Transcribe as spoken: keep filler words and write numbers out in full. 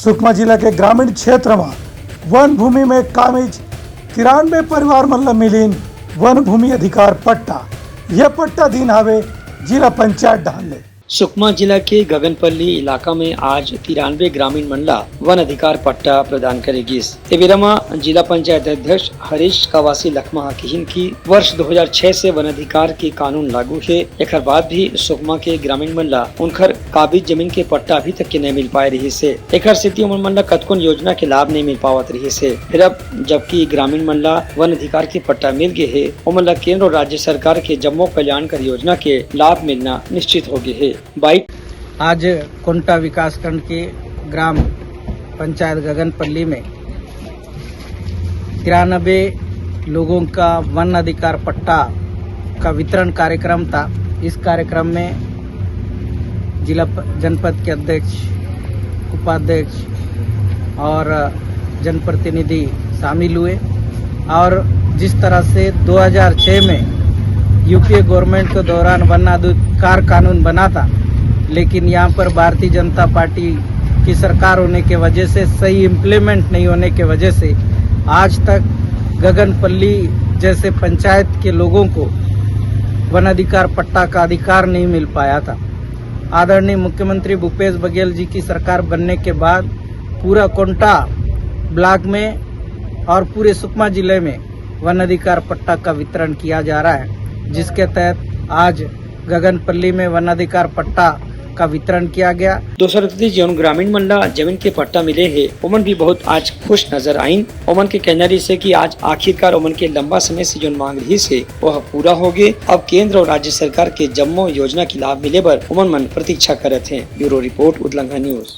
सुकमा जिला के ग्रामीण क्षेत्र म वन भूमि में कामिज तिरानबे परिवार मन ल मिलिन वन भूमि अधिकार पट्टा। यह पट्टा दिन हावे जिला पंचायत डहान ले। सुकमा जिला के गगनपल्ली इलाका में आज तिरानबे ग्रामीण मन ला वन अधिकार पट्टा प्रदान करे गिस। ए बेरा म जिला पंचायत अध्यक्ष हरीश कवासी लखमा ह किहिन कि वर्ष दो हज़ार छह से वन अधिकार के कानून लागू हे, एखर बाद भी सुकमा के ग्रामीण मन ला उनखर काबिज जमीन के पट्टा अभी तक के नइ मिल पाए रिहिस हे। एखर सेती ओमन मन ला कतकोन योजना के लाभ नइ मिल पावत रिहिस हे। फेर अब जबकि ग्रामीण मन ला वन अधिकार के पट्टा मिल गे हे, ओमन ला केंद्र अउ राज्य सरकार के जम्मो कल्याणकारी योजना के लाभ मिलना निश्चित हो गे हे। बाइट। आज कोंटा विकासखंड के ग्राम पंचायत गगनपल्ली में तिरानबे लोगों का वन अधिकार पट्टा का वितरण कार्यक्रम था। इस कार्यक्रम में जिला प-, जनपद के अध्यक्ष, उपाध्यक्ष और जनप्रतिनिधि शामिल हुए और जिस तरह से दो हज़ार छह में यूपीए गवर्नमेंट के दौरान वन अधिकार कानून बना था, लेकिन यहाँ पर भारतीय जनता पार्टी की सरकार होने के वजह से, सही इम्प्लीमेंट नहीं होने के वजह से आज तक गगनपल्ली जैसे पंचायत के लोगों को वन अधिकार पट्टा का अधिकार नहीं मिल पाया था। आदरणीय मुख्यमंत्री भूपेश बघेल जी की सरकार बनने के बाद पूरा कोंटा ब्लॉक में और पूरे सुकमा जिले में वन अधिकार पट्टा का वितरण किया जा रहा है, जिसके तहत आज गगनपल्ली में वन अधिकार पट्टा का वितरण किया गया। दूसर कती जेन ग्रामीण मन ला जमीन के पट्टा मिले हे, ओमन भी बहुत आज खुश नजर आइन। ओमन के कहना रहिस हे कि आज आखिरकार ओमन के लंबा समय से जोन मांग रहिस हे, वह पूरा हो गे। अब केंद्र और राज्य सरकार के जम्मो योजना के लाभ मिले बर ओमन मन प्रतीक्षा करत हे। Bureau report, Udlanga news.